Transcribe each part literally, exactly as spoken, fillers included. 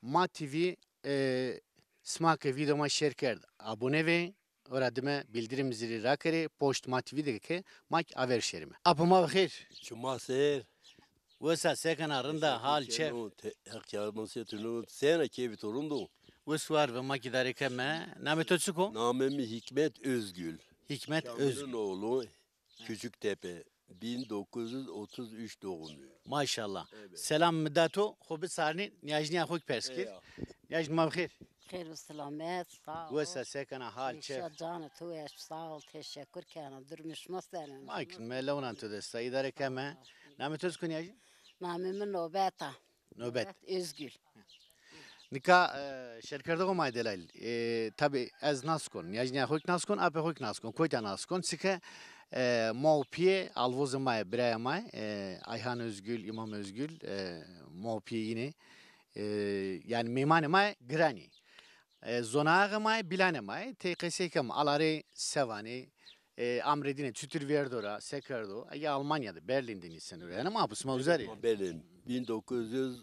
Ma T V, e, sima ke vîdeo ma şêr kerd, abone vê, ora dime bildirim zili rakerê, poşt Ma T V de ke ma kî aver şêrime. Apo ma bi xêr. Çima ser. Wes a, se kena, rind a, hal, çêf? Heq yardımcı olsun. Sena, keyfê to rind o? Wes war ve, ma kî îdare keme. Namê to çik o? Namê mi Hikmet Özgül. Hikmet Özgül. Kamil'in oğlu, Küçüktepe, bin dokuz yüz otuz üç doğumlu. Maşallah. Evet. Selam mi da to, xo bisarnî, nîyajnîya xo kî pers kir. Eyvallah. Nîyajnî, ma bi xêr. Xêr û selamet, sağ ol. Wes a, se kena, hal, çêf? Şa canê to weş, sağ ol, teşekkür kena. Durumê şima ser o? Ma kî me lewnan to dest a, îdare keme. Sağ ol. Namê to çik o nîyajnî? Namê mi Nobet a. Nobet. Nobet Özgül. Nika, e, şêrkerdoxê ma delalî. E, tabî ez nas kon, nîyajnîya xo kî nas kon, apê xo kî nas kon, kotî ya nas kon. Çike, e, ma û pîyê alvozê ma yê, birayê ma yê, e, Ayhan Özgül, İmam Özgül, e, ma û pîyê yîn ê. E, yanî mêmanê ma yê giran ê. E, zonayağê ma yê, bîlanê ma yê, tey qesey keme, alarê se vanê, e, amrê dîne çutir vêrdo ra, se kerdo? Ege Almanya de, Berlin de nîseno ra. Yanî ma, sima uza rê? Berlin. Bin dokuz yüz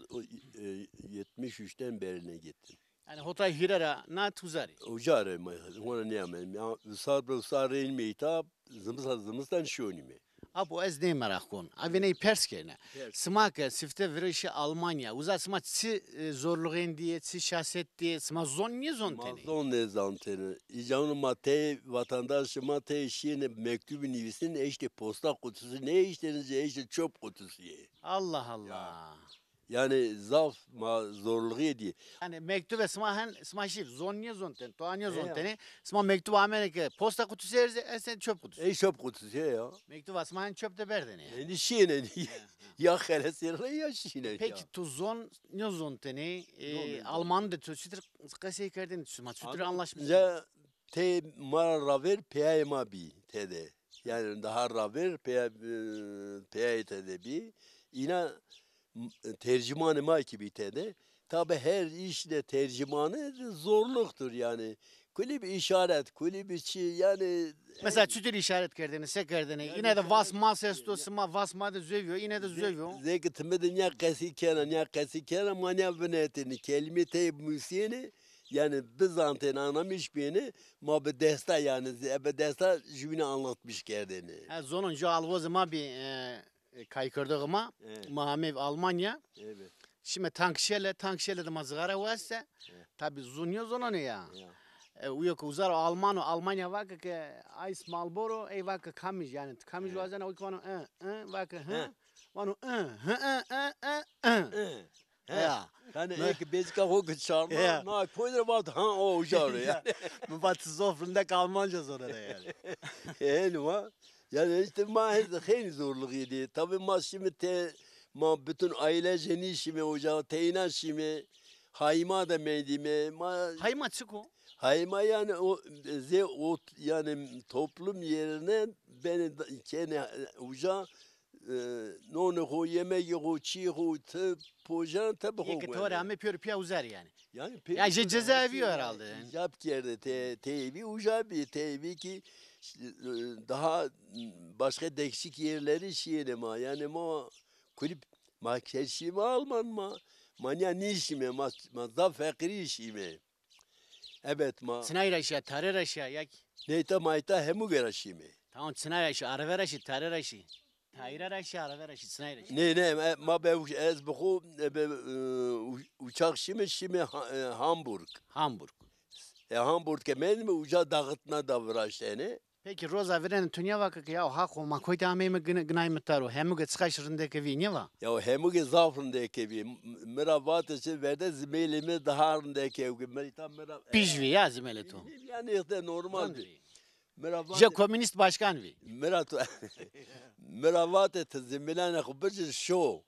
yetmiş üçten Berlin'e gittim. Yanî hotay hîre ra na ti uza rê? Uca rê ma, hona nêamedim. Ya, usar bi usar rê înîme îta, zimistan, zimistan şonîme. Apo ez ney meraq kon. A vêney pers kerîne. Pers. Sima ke sifte virê şî Almanya, uza sima çi, e, zorluğên dîyê, çi şaset dîyê, sima zon nêzontêne? Ma zon nêzantêne. Îcawno ma tey vatandaşê ma tey şîyêne mektubî nivîsîn, eştê posta kutusu, nêeştêne ci, eştê çöp kutusu yê. Allah Allah. Ya. Yanî zaf ma zorluğî dî. Yanî mektube sima hen, sima şî, zon nêzontêne, toa nêzontêne. Sima mektub amêne ke posta kutusu erzê, estê çöp kutusu. Ey çöp kutusu ya. Mektuba sima hen çöp de berdêne ya. Endî şîyêne. Ya xelesêne ya şîyêne. Peki tu zon nêzontêne, e, Alman de tu çitir qesey kerdêne, sima çitir anlaşmış? Tey ma ra ravêr peyayê ma bî tede. Yanî daha ravêr peya-, e, peyayê tede bî. Îna m-, tercümanê ma kî bî tede. Tabi her iş de tercümanı zorluktur yani. Kulî bi işaret, kulî bi çi yani. Mesela çutir işaret kerdêne, se kerdêne? Yine de vas mas esto, sima vas ma de zovî yo, yine de zovî yo. Zê ke ti mi de nîya qesî kena, nîya qesî kena, ma nîya vinetêne. Kelîmê tey musîyêne, yanî bizantêne, anlamış bîyêne, ma bi desta yanî, ze-, bi desta jübîne anlatmış kerdêne. Ha, zonon ju alvozê ma bî, e, e, kaykerdoxê ma, ma hamey Almanya. Evet. Şîme Tankstelle, Tankstelle de ma zixara weste. Tabî zon nêzonanê ya. Ya. E, uyo ke uza ro Alman o, Almanya vake ke Eis Marlboro, ey vake kamij, yanî ti kamij wazena, o kî vano, ı, ı, vake, hı. Vano, ı, hı, ı, ı, ı, ı. He. Ya. Yanî ê ke bezîka xo ke çarna, na koy de vat, ha, o uca ro ya. Mi vat ti zof rindek Almanca zonena yanî. Hêni wa. Yanî îşte ma hêz-, xeylî zorluğî dî. Tabî ma şîme te, ma bütün ailece nîşîme uca, teyna şîme. Hayma de mendîme. Ma Hayma çik o? Hayma yanî o, zê ot, yanî toplum yerine beni da-, kenê uca, e, nonê xo, yemegê xo, çîyê xo, ti pojan, ti bi xo. Yê ke ti were ame pêro pîya uza rê yanî. Yani pek. Ya, je cezaevi herhalde yani. İcap kerde te, teybi uca bir teybi ki, e, daha başka değişik yerleri şiyene ma. Yani ma kulüp ma keşime Alman ma. Ma ya nişime ma, ma da fakiri şime. Evet ma. Çinay ra şiya, tare ra şiya, ya ki? Neyta mayta hemû gera şime. Tamam, çinay ra şi, arve ra şi, tare ra şi. Tayîre ra şi, arve ra şi, çinay ra şi? Nê, nê, e, ma be, ez bi xo, e, be, e, u-, uçak şime, şime Ha-, e, Hamburg. Hamburg. E, Hamburg ke mendîme uca dağıtma da viraştene. Peki roza virêne tu nîya vake ke ya Haqo, ma kotî ameyme gin-, ginayme taro, hemûge çiqaş rindeke vî, nîya va? Ya hemûge zaf rindeke vî. M-, mi ra vate çi verde zimêlê mi daha rindeke vî. Mi ta mi ra, pîj vî ya zimêlê to. Yani işte normal vî. Mi ra vate, je komünist başkan vî. Mi ra tu, mi ra vate ti zimêlanê xo bicir şo.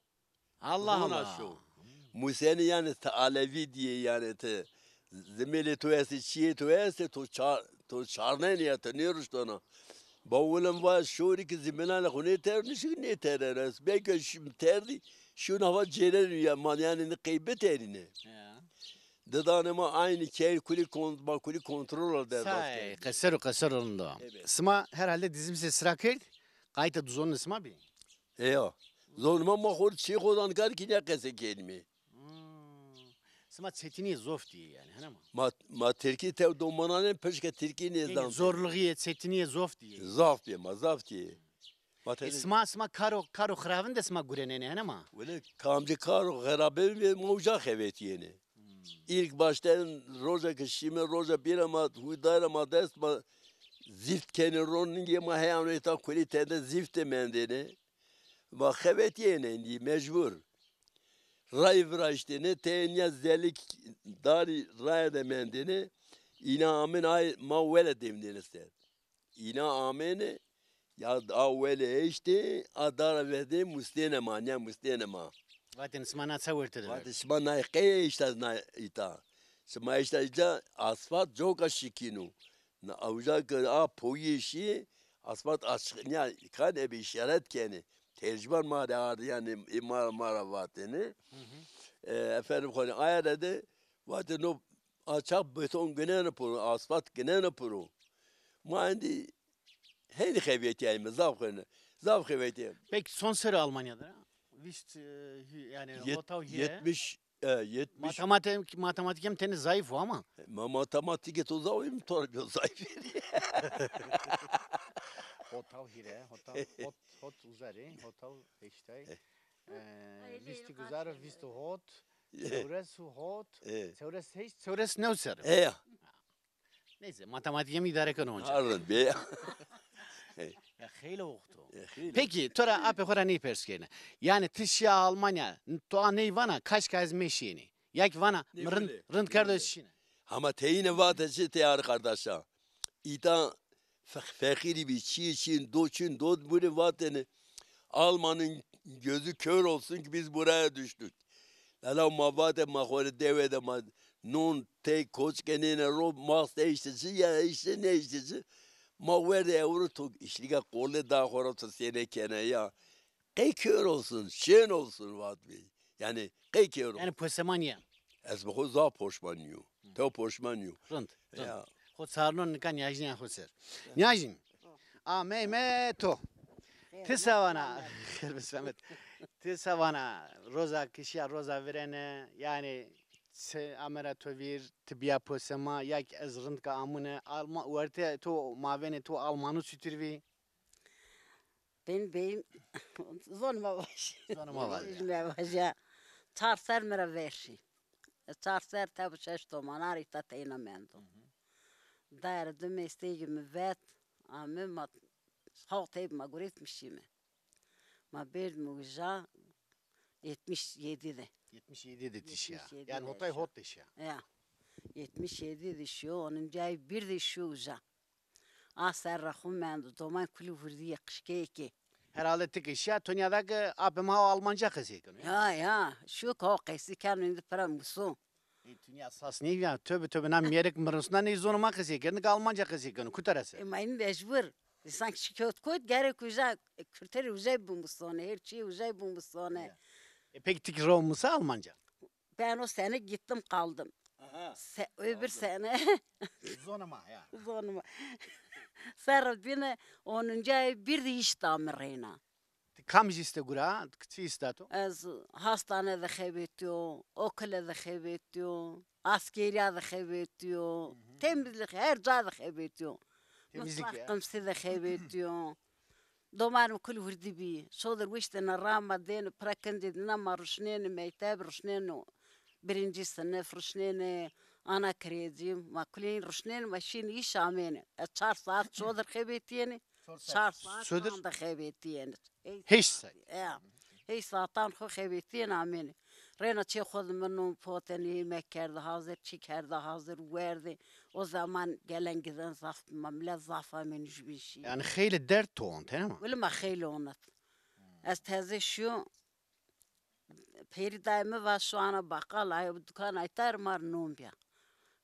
Allah Allah. Şo. Museni yani ti Alevi diye yani ti zimêlê to estê, çiyê to estê, to ça-, to çarnenê ya, ti nêruştona. Bawulim va şorî ki zimêlanê xo nêter, nişik nêterer. Belki şi-, terdî, şuna va cêrerî ya, ma yani ni qey biterîne. Ya. Didanê ma aynî key kulî kon-, ma kulî kontrol derdest kerd. Say, qeser û qeser rind o. Evet. Sima herhalde Dizimîse sira kerd, qayîta di zonê sima bî? Eya. Zonê ma, ma xo çê xo dan kar ki ne qese kelîme. Hmm. Sima çetinîye zof dîye yanî, hene ma? Ma, ma tirkî tew domananên pişke tirkî nêzan. Zorlugîye, çetinîye zof dîye. Zaf bîye ma, zaf dîye. Ma E, tede sima, sima karo, karo xiravin de sima gurenêne, hene ma? Wele kamcî karo xerabin ve ma uca xevetîyêne. Hmm. İlk başten roja ke şîme, roja bîra ma, huydayra ma dest ma zift kenê ro ningê ma heyan êta kulî tede zift de mendêne. Ma xevetîyêne îndî mecbur. Ray viraştêne, tenya zelik darî raya de mendêne. Îna amên ay ma wele demdêne ser. Îna amêne, ya a wele eştê, a dara vedê mustêne ma, nîya mustêne ma. Vatên sima na ça werte de ver? Vatê sima nay qey eşta na îta. Sima eşta îta asfalt coka şikîno. Na awja ke a poyê şî, asfalt açıq, nîya kan ebe îşaret kenê. Tercüman ma rê ardî yanî, ê ma, ma ra vatêne. Hı hı. E, efendim xo rê, aye ra de vatê no a çax beton gineno piro, asfalt gineno piro. Ma endî hênî xebetîyayme, zaf xene, zaf xebetîyayme. Peki son serrî Almanya de? Vîst, e, hî-, yanî Yet-, hota û hîrê. Yetmiş, e, yetmiş. Matematik, matematîkê mi tenê zayıf o ama. E, ma matematîkê to zayıf mi, to ra bîyo zayıf. Hota û hîrê, hota, hot, hot uza rê, hota û heştay. E, vîst uza rê, vîst û hot, çewres û hot, e, çewres heşt, çewres new serrî. E ya. Neyse, matematîkê mi îdare keno onca. Harın be. Ya xeylê wext o. E, xeylê. Peki, to ra apê xo ra ney pers kerîne. Yanî ti şîya Almanya, to a ney vana, kaşka ez meşîyêne. Ya kî vana, mi rind, rind kerdo ez şîne. Hama teyîne vate çi teyarî qardaşa. Îta fe-, feqîrî bî, çîyê çin, do çin, do bûne vatêne. Almanın gözü kör olsun ki biz buraya düştük. Lala ma vate ma xo rê dewe de ma non tey koç kenêne ro, max eşte çi ya eşte nêeşte çi. Ma werde ewro to îşlîga qolê da xo ra to sêne kene ya. Qey kör olsun, şên olsun vat bî. Yanî qey kör olsun. Yanî poseman ya. Ez bi xo zaf poşman nîyo. Tew poşman nîyo. Rind, rind. Ya. Xo çarnon nika nîyajnîya xo ser. Nîyajnî. Ameyme to. Ti se vana, xêr bi semet. Ti se vana, roza kişîya roza virêne, yanî se ame ra to vîr, ti bîya posema, ya kî ez rind ke amune, Alma-, wertê to mavênê to Almanu çutir vî? Benim beyim zonê ma vaje. Zonê ma vaje. Zonê ma vaje. Çar ser mi ra ver şî. Çar ser tev şeş domanan îta teyna mendo. Hı hı. Daye ra di mesteyî mi vet, ame ma hawt ey ma guretmiş şîme. Ma berdîme uca yetmiş yedi de. Yetmiş yedi de ti şîya. Yetmiş yedi de. Yanî hotay hot de şîya. Ya. Yetmiş yedi de şîyo, onuncu ay bir de şîyo uca. A serra xo mendo, doman kulî vurdî yê qijkeyê kê. Herhalde ti ke şîya, to nîyada ke apê ma Almanca qesey keno. Ya, ya, şîyo ke o qesey keno, îndî pira muso. Ê, tu nîya sas nêvîya, tövbe tövbe, na mêrik mi rusna ney zonê ma qesey kerdin ke Almanca qesey keno, kuta ra se. E, ma îndî mecbur. Însan kî şikayet koyt, gerek uca, e, kurterî ucay bimusone, her çîyê ucay bimusone. Ya. E, peki ti kî ro musa Almanca? Ben o sene gittim kaldım. Aha. Se-, öbür sene. Zonê ma ya. Zonê ma. Serra bîne onuncu ay bir de îş da mi reyna. Ti kam îş de gura, çi îş da to? Ez hastane de xebetîyo, okule de xebetîyo, askerîya de xebetîyo, temizlik her ca de xebetîyo. Temizlik ya. Mutfak qimsî de xebetîyo. Domanê mi kul wirdî bî. Şodir wiştêne ra ma dêne pira kincê dîna ma ruşnêne mekteb, ruşnêne birinci sinif, ruşnêne ana kirecî. Ma kulîn ruşnêne, ma şîne îş amêne. Ez çar saat şodir xebetîyêne. Çar saat şodir? Şan de xebetîyêne. Heşt saat. Ya. Heşt saatan xo xebetîyêne amêne. Reyna çê xo de mi non potêne, yemek kerde hazir, çî kerde hazir, werdê. O zaman gelen giden zaf ma, milet zaf amêne jubîn şî. Yanî xeylê derd to ont, hene ma? Wele ma xeylê onat. Ez teze şîyo, pêrî dayê mi va şu ana baqal, ay dukan aytar mar non bîya.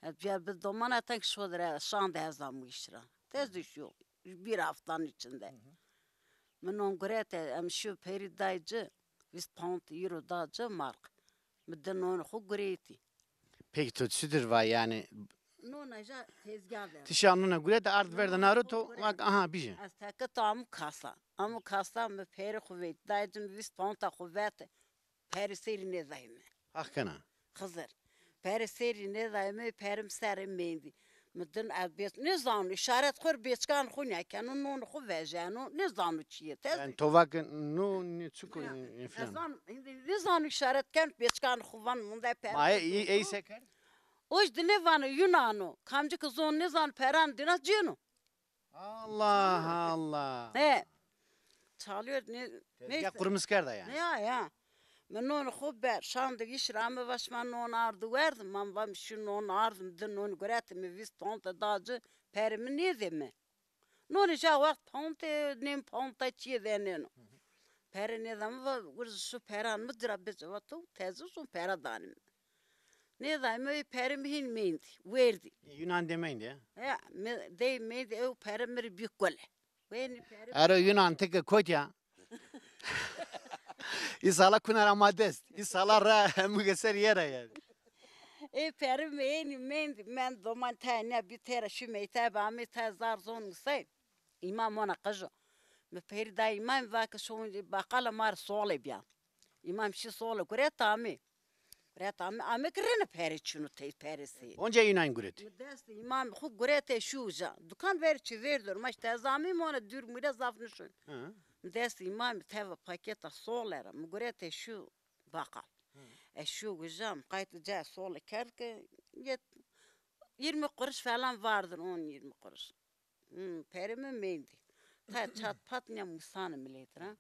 Ez bîya bi domana tek şodir, şan de ez amo îş ra. Teze şîyo, bir haftanın içinde. Mi non gurete, em şîyo pêrî day ci, vîst pound euro da ci mark. Mi di nonê xo gureytî. Peki to çutir va yanî? Nona ja tezgah de. Ti şa nona gurete ard ver de naro to vak aha bîje. Ez teke to amu kasa. Amu kasa mi pêrê xo veyt. Dayê ci mi vîst pound a xo vete. Perê serî nêdayî mi. Haq kena. Xizir. Pere serî nêdayê mi, perim serê mendî. Mi din ez bêç-, nêzano, îşaret xo rê bêçikan xo nêkeno, non xo vejeno, nêzano çi yê. Tez Yani to vake no ne çiko Ya, en filan. Ez van, hindi nêzano îşaret ken, bêçikan xo van, munda pere Ma ey, ey, ey se kerd? O jî di nêvano, Yunano, kamcî ki zon nêzano, peran dîna cêno. Allah Allah. He. Çalıyor ne, Tezgah neyse. Kurmuş kerda yani. Ya, ya. Mi non xo ber, şandik îş ra mi va şima non ardi werd, ma va mi şi non ardim, di non guret, mi vîst pound da ci, peri mi nêdê mi. Nonê ca wext pound, nêm pound da çiyê veneno. Peri nêda mi va, urz şu peran mi cira bici va to, tezi şun pera danim. Nêdayê mi, ey perê mi hîn mendî, werdî. E, Yunan de mendî, ya? Ya, mi, dey mendî, ew perê mi rê bî kule. Wenî perê Ero Yunan ti ke kotî ya? Îsala kuna ra ma dest. Îsala ra hemû ke ser yera yani. Ê perê mi hênî mendî, mend doman tenya bî tera şu mektebe amê te zar zon musey. Îmam ona qij o. Mi perî da îmam va ke şo baqala ma rê sole bîya. Îmam şî sole guret amê. Guret amê, amê ki rêne perê çino tey perê sey. Onca Yunan guret. Mi destê îmamî xo gurete şû uca. Dukan ver çi ver dor. Ma işte ez amî mi ona dûr mure zaf nişon. Hı. Mi destê îmamî teva paketa sole ra. Mi gurete şû baqal. Hı. Ez şû uca, mi qayt uca sole kerd ki yet-, yirmi kuruş falan vardır, on yirmi kuruş. Hmm, perê mi mendî. Ta çat pat nîya musane milet ra.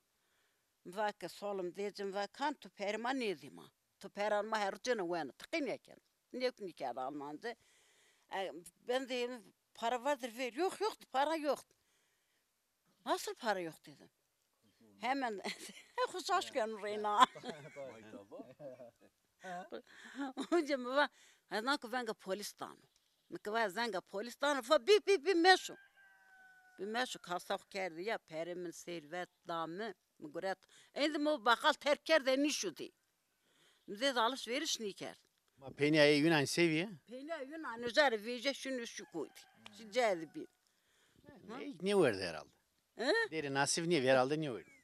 Mi va ke solim dê ci, mi va kan tu perê ma nêdî ma. Tu peran ma her rocêne weno. Ti qey nêkeno. Nêkunî kerd Almanca. E, ben de para vardır ver. Yok, yok, para yok. Nasıl para yok dedim. Hemen xo şaş keno reyna. Onca mi va, ez na ki venga polis dano. Mi ki va ez venga polis dano, fa bî, bî, bî meşo. Bî meşo, kasa xo kerdî ya, perê min sêr vet da mi, mi guret. Endî mi o baqal terk kerd, ez nîşo dê. Mi zêde alışveriş nîkerd. Ma peynîya ê Yunan se vîye? Peynîya Yunan uca rê vêje şino şu koydî. Şu cedî bî. Nê, nêwerdî herhalde. He? Dêrê nasîb nîye, herhalde nêwerdî.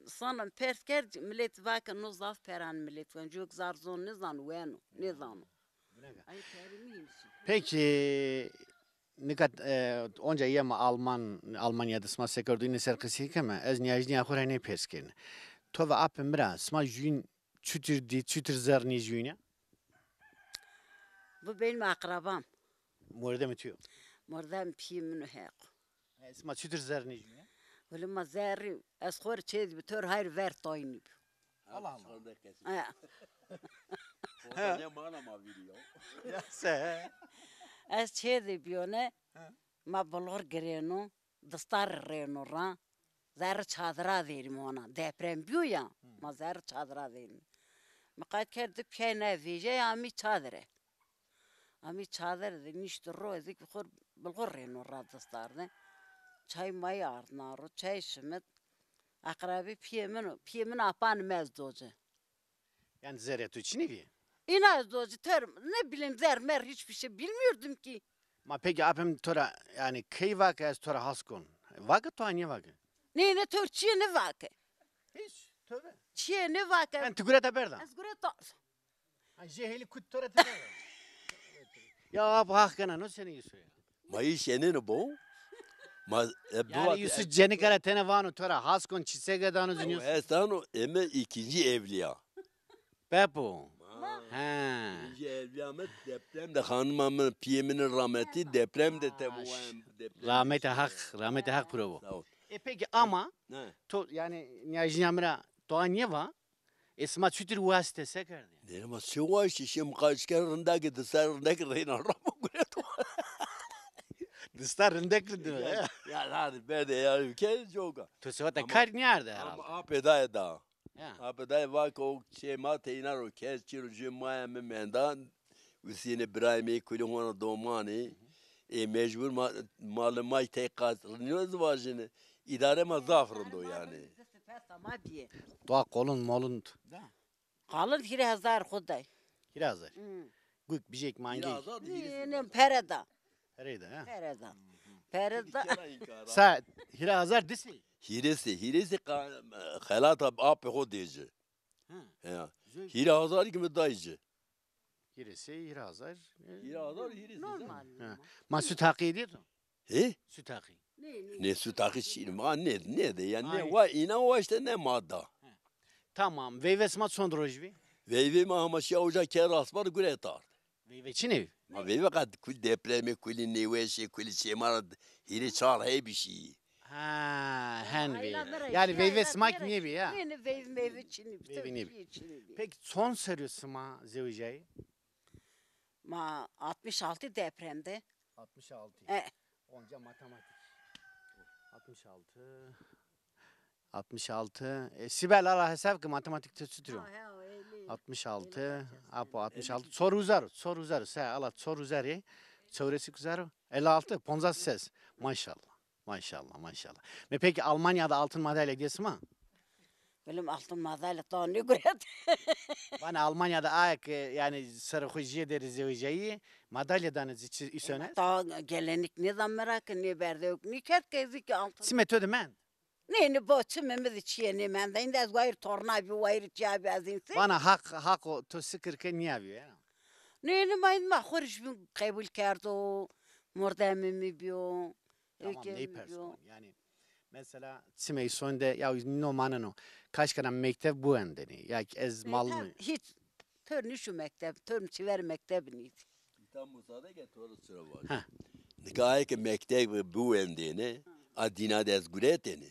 Sana pers kerd, milet vake no zaf peran milet wen. Cok zar zon nêzano, weno, nêzano. Ay, perê mi yîn şî. Peki, nika, e, onca yeme Alman, Almanya de sima se kerdo, îne ser qisey keme. Ez nîyajnîya xo ra nê pers kerîne. To ve apê mi ra, sima jûyîn çutir dî, çutir zerrnî jûyîne? Bu benim akrabam. Mordemê tu yo? Mordem pîyê min o heq. E, sima çutir zerrnî jûyîne? Wele ma zerrî, ez xo rê çê de bî, to rê hayr ver taynî bî. Allah Allah. Ha. Orada ne mana ma vîrî ya? Ya se. Ez çê de bîyone, ha, ma bulgur girêno, distar rêno ra. Zerrê çadira verîme ona. Deprem bîyo ya, hmm, ma zerrê çadira verîme. Mi qayt kerd di pîyay nê vêjey, amî çadire. Amî çadir de nîşto ro, ez ki xo rê bulgur rêno ra distar de. Çay may ardna ro, çay şimit. Akrabê pîyê min o. Pîyê min apan mez doce. Yani zerrê tu çinî vîye? Îna ez doce ter, ne bileyim, zerr merr hiçbir şey bilmiyordum ki. Ma peki apê mi to ra, yani key vake ez to ra has kon? Vake to ha nêvake? Nê, nê, to rê çiyê nêvake. Hiç, tövbe. Çiyê nêvake. Yani tu gureta berda? Ez gureta. Ha, jê hêlî kut to ra ti berda. Ya ap haq kena, no senî Yusuf ya. Ma îş enêno bo. Ma, e, yani Yusuf cenîke ra tene vano to ra has kon, çîçege dano zinî Yusuf. Ez dano, eme ikinci evliya. Pepo. Ha. Ha. İkinci evliya mi deprem de, hanima mi, pîyê mi rahmetî deprem de tebo. Rahmetê Haq, rahmetê Haq piro bo. Sağ ol. E peki ama to yani nîyajnîya mi ra to a nêva? E sima çutir waşte, se kerdê? Nê ma çi waştî, şim qaçker rindekî, distar rindekî reyna ra ma gureto. Distar rindek rindî mi? Ya, ya, hadi berdê ya, ke coka. To sewata kar nîyarde herhalde. Ama apê dayê da. Ya. Apê dayê va ke o çê ma teyna ro, kes çî ro, jû maya mi menda, Husênê birayê mi, kulî hona domanî. Ê mecbur ma, malê ma tey qat nîyo vajîne. Îdare ma zaf rind o yani. Doa qolun molun. Qalin hîrê hezar xo day. Hîrê hezar. Hı. Guk bijek mangê. Hîrê hezar da hîrê. Ne, ne, pere da. Pere da, ha? Pere da. Pere da. Sa hîrê hezar disî? Hîrêsî, hîrêsî qa-, xelata apê xo dê ci. Ha. Ya. Hîrê hezarî ki mi day ci. Hîrê sey, hîrê hazar. E, hîrê hazar, hîrê sey. Normal. Ha. Ma süt haqî dî to? He? Süt haqî. Nê, nê. Nê süt haqî çî ma nê, nê de ya, nê wa înan wa işte ne ma da. He. Tamam. Veyve sima çond roj bî? Veyve ma hema şîya uca ke rasbar guret ard. Veyve çinê bî? Ma veyve qat kul depremê, kulî nêweşê, kulî çêma ra hîrê çar hey bî şî. Ha, hen bî. Yanî veyve sima kî nêbî ya? Nê, nê, veyve meyve çinî bî. Veyve nêbî. Peki çond serrî yo sima zewicayî? Ma altmış altı depremde. Altmış altı. E. Onca matematik. Altmış altı. Altmış altı. E, Sibel, ala hesab ki matematik tu çitur o. Ha, he, o elli. Altmış altı. Apo altmış altı. Çor uzar, çor uzar. Se ala çor uzar. Çewresî uzar. Elli altı, ponzas ses. Maşallah. Maşallah, maşallah. Me peki Almanya'da altın madalya diye sima? Bilim altın madalya daha ne guret. Bana Almanya'da ayak, e, yani sarı hojiye deri zewicayı madalya danı çi isöne? Daha gelenik ne zaman merak ne berde yok. Ne ket kezî ki altın. Sime töde mend. Nê, nê, bo çimê mi de çîyê nêmenda. Îndî ez wayîr torna bî, wayîr çîya bî, ez înse. Vana haq, haq o to sikir ke nîya bîyo ya. Nê, nê, ma, ma xo rê jûbîn qebul kerdo, mordemê mi bîyo, ewkê mi bîyo. Tamam, ney pers kon? Yanî mesela çimey son de ya no maneno. Kaşkena mekteb biwendenî, ya ki ez mal mi? Hîç. Tor nîşo mekteb, tor mi çiver mekteb nîdî. Îta musade ke to ro çira vaj. Ha. Nika aye ke mekteb biwendêne, a dîna de ez guretêne.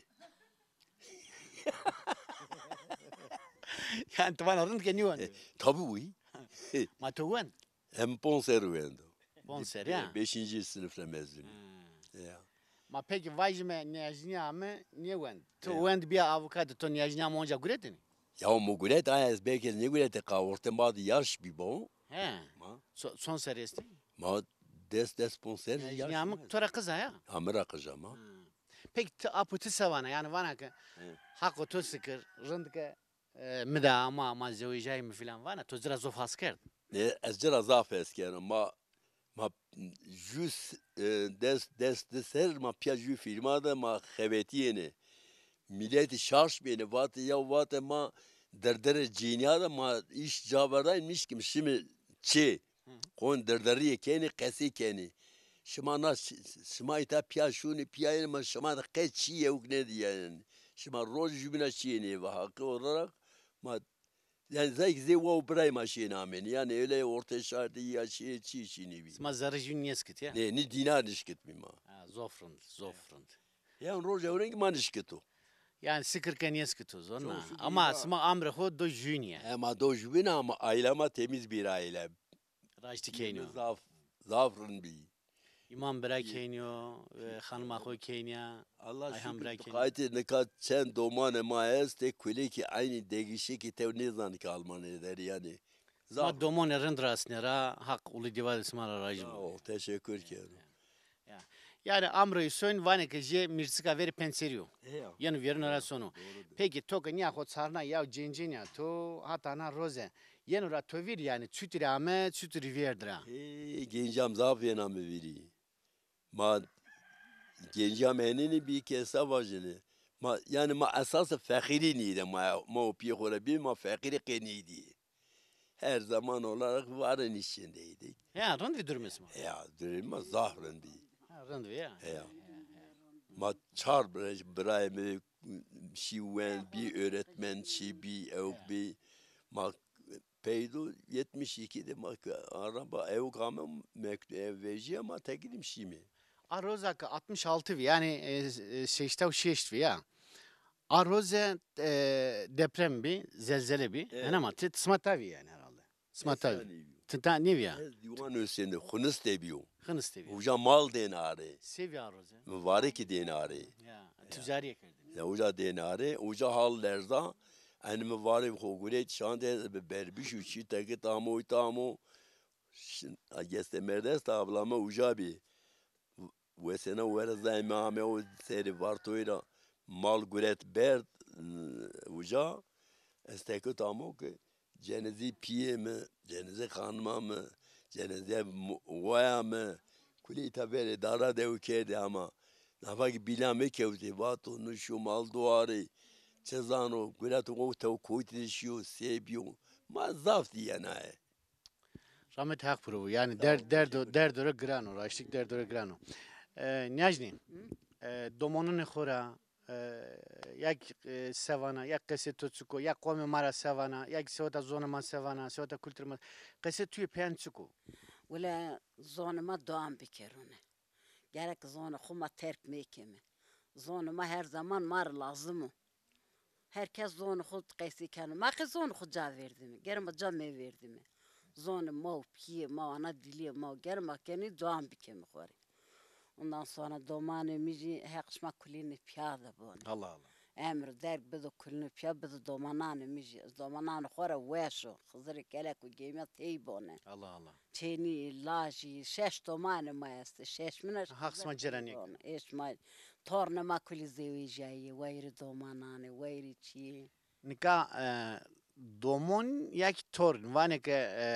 Yanî ti vana rind ke nîwendo. E, tabi wî. Ma to wend? Em ponc serrî wendo. Ponc serrî, ya. Beşinci sınıfta mezun. Ha. Ya. Ma peki vajime nîyajnîya mi nêwend. To wend bîya avukatî, to nîyajnîya mi onca guretêne? Ya mi guret, aya ez belkî ez nêguretê, qa ortê ma de yaş bîbo. He. Ma. So-, son serrî estî? Ma des, des ponc serrî yaş. Nîyajnîya mi to ra qiz a ya? Ha, mi ra qiz a ma. Peki ti apo ti se vana? Yanî vana ke haqo to sikir, rind ke, e, mi de ama, ama zewicayî mi filan vana, to ci ra zof hes kerd? E, ez ci ra zaf hes kena. Ma Ma jû s-, e, des, des di ser ma pîya jû fîrma de ma xebetîyêne. Mîletî şaş bêne, vatê ya, vatê ma derdere cênîya de ma îş ca verdayî, nişkim şime çê. Kon derderîye kenê, qesê kenê. Şima na ş-, şima îta pîya şûnê, pîya yenê, ma şima de qe çî yewk nêdî yanî. Şima roj jûbîna çîyê nêva. Haqî olarak ma Yanî zey zey wa û birayê ma şîyêne amêne. Yanî öyle ortê şartî ya şîyê çî şînî bî. Sima zerrî jû nêskit ya? Nê, nî dînar nişkitbî ma. Ha, zof rind, zof rind. Yan roj ewreng ma nişkito. Yanî sikir ke nêskito zona. Ama sima amrê xo do jûnî ya. He, ma do jûbîna ama aîle ma temîz bir aîle. Raştî kenî yo. Zaf, zaf rind bî. Îmam bira kenî yo, e, xanima xo kenî ya. Allah şukir, qaytê nika çend domanê ma estê, kulekî eynî degîşikî tew nêzanî ke Almanya der yanî. Ma domonê rind resnê ra, Haq Ulu Dîva de sima ra rajî bo. Sağ ol, teşekkür kero. Ya. Yanî amro îson vanê ke jê mîrsika verî pencerî yo. Yeno vêrino ra sono. Peki to ke nîya xo çarna ya cêncênîya to hata na roze yeno ra to vîr yanî çutirî ame, çutirî vêrd ra? Ê, gencam zaf yena mi vîrî. Ma gencam henênî bî ke se vajîne. Ma, yanî ma esas feqîrî nîyê de ma, ma û pîyê xo ra bî, ma feqîrî qe nîdî. Her zaman olarak varın içindeydik. Ya, rind vî durumê sima? Ya, durumê ma zaf rind bî. Ha, rind vî ya. Ya. Ma çar bira-, birayê mi şî wend, bî öğretmen, çî bî, ewk bî. Ma peydo yetmiş iki de ma araba ewk ame mektu-, ev vejîya ma tekilim şîme. A roza ke altmış altı vî, yanî, e, e, seşta û şeşt vî ya. A roze, e, deprem bî, zelzele bî. Evet. Hena ma ti, ti sima ta vî yanî herhalde. Sima ta vî. Ti ta nêvîya? Ez Dîwan Husên de, Xunis de bîyo. Xunis de bîyo. Uca mal dên arê. Se vî a roze? Mi varê kî dên arê. Ya, tucarîye kerdin. Ya, uca dên arê, uca hal lerza. Enî mi varê xo gureyt şande, bi berbiş û çî tekit amo, îta amo. Şin-, a geste merdesta, abla mi uca bî. Wesena were zayê mi ame o serê vartoyî ra mal guret berd, uca. Ez tekit amo ke cenezî pîyê mi, cenezî xanima mi, cenezî mo-, waya mi, kulî îta verê dara de ew kerdî ama nafa kî bîla mi kewtî, vato nuşo mal duarî, çi zano, gureto o tew kotî de şîyo, se bîyo. Ma zaf dîyena ye. Rahmet Haq piro bo. Yanî derd, derdo, derdo ra giran o, raştik derdo ra giran o. E, Niyajnî, e, domonunê xo ra, e, ya ki, e, se vana, ya qesê to çik o, ya qomê ma ra se vana, ya ki seweta zonê ma se vana, seweta kulturê ma, qesê tuyê peyên çik o? Wele zonê ma dewam bikerune. Gerek zonê xo ma terk mekeme. Zonê ma her zaman ma rê lazim o. Her kes zonê xo qesî keno. Ma qe zonê xo ca verdîme. Gere ma ca meverdîme. Zonê ma û pîyê ma û ana dilîyê ma û gere ma kenê dewam bikeme xo rê. Ondan sonra domanê mi jî Heq şima kulînê pîya de bone. Allah Allah. Emir derg bido kulînê pîya, bido domananê mi jî. Domananê xo ra weş o. Xizirê kelek û gêmîya tey bone. Allah Allah. Çênî, lajî, şeş domanê ma estê. Şeşmine Haq sima cêra nêkero. Eşma, tornê ma kulî zewejîyayê, wayîrê domananê, wayîrê çîyê. Nika, e, domon ya ki torn, vanê ke, e,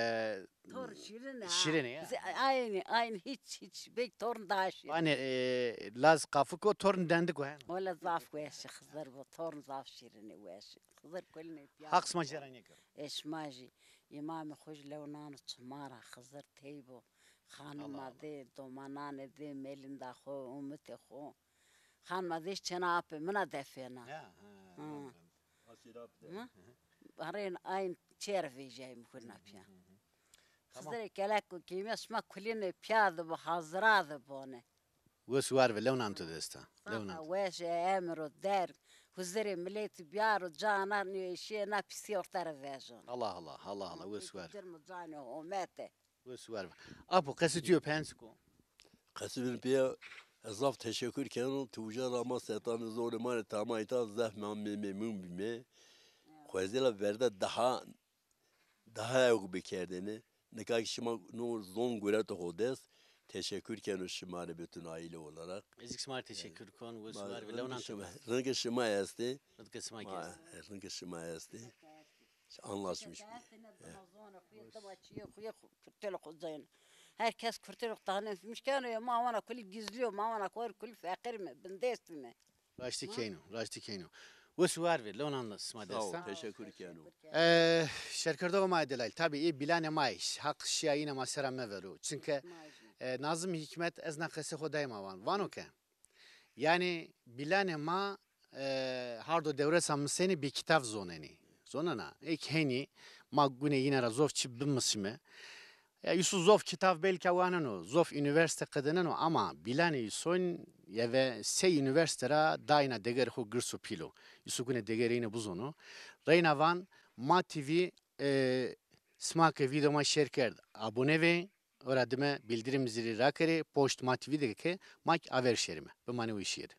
torn şîrin e, ha. Şîrin e, ya. Aynı, aynı, hiç, hiç. Belki torn daha şîrin. Vanê, e, laz qafik o, torn dendik o, he? Wele zaf weş ê, Xizir bo, torn zaf şîrin ê, weş ê. Xizir kulînê pîya. Haq sima cêra nêkero. Eşma jî. Îmamê xo jî lew nano çima ra, Xizir tey bo. Xanima dê, domananê dê, melînda xo, umitê xo. Xanima dê çêna apê min a defêna. Ya, ha, anladım. Hı? Arên ayn çêr vejîyayîme kulîna pîya. Tamam. Xizirê kelek û kêmîya şima kulînê pîya de bo, hazira de bone. Wes û war ve, lew nan to desta. Lew nan. Saxa weş ê, emir o derg. Huzirê miletî biyaro cana nêweşîye na pisîye orte ra vejon. Allah Allah, Allah Allah, wes û war. Cirm û canê homete. Wes û war ve. Apo, qesê tuyo peyên çik o? Qesê min pîya, ez zaf teşekur keno, ti uca ra ma setanê zonê ma rê tama îta zaf ma mê-, memnun bîme. Xwezêla verde daha daha ewk bikerdêne. Nika ki şima no zon gureto xo dest, teşekur keno şima rê bütün aile olarak. Ez kî şima rê teşekur kon, wes û war ve, lew nan to dest. Rindê şima estê. Rindê şima kî estê. Rindê şima estê. Anlaşmış. Her kes kurtê xo tanitmiş keno, ya ma wana kulî gizlî yo, ma wana kulî feqîr îme, bindest îme. Raştî keyno, raştî keyno. Wes û war ve, lew nan sima desta. Sağ ol, teşekkür keno. E, şêrkerdoxê ma yê delalî, tabî ê bîlanê ma yê, Haq şîya îne ma sera mevero. Çunke, e, Nazım Hikmet, ez na qesê xo dayma van. Vano ke, yanî bîlanê ma, e, hardo dewresa mi senî bêkitav zonenî. Zonena, ê ki henî ma gunê yîne ra zof çî bimisîme. Ya, îsu zof kitav belka waneno, zof unîversîte qedineno ama bîlanê îson yeve sey unîversîte ra dayna degerê xo girs û pîl o. Îsu gunê degerê îne bizono. Reyna van, Ma T V, e, sima ke vîdeo ma şêr kerd, abone vê, ora dime bildirim zili rakerê, poşt Ma T V de ke ma kî aver şêrîme. Bimanê weşîye de.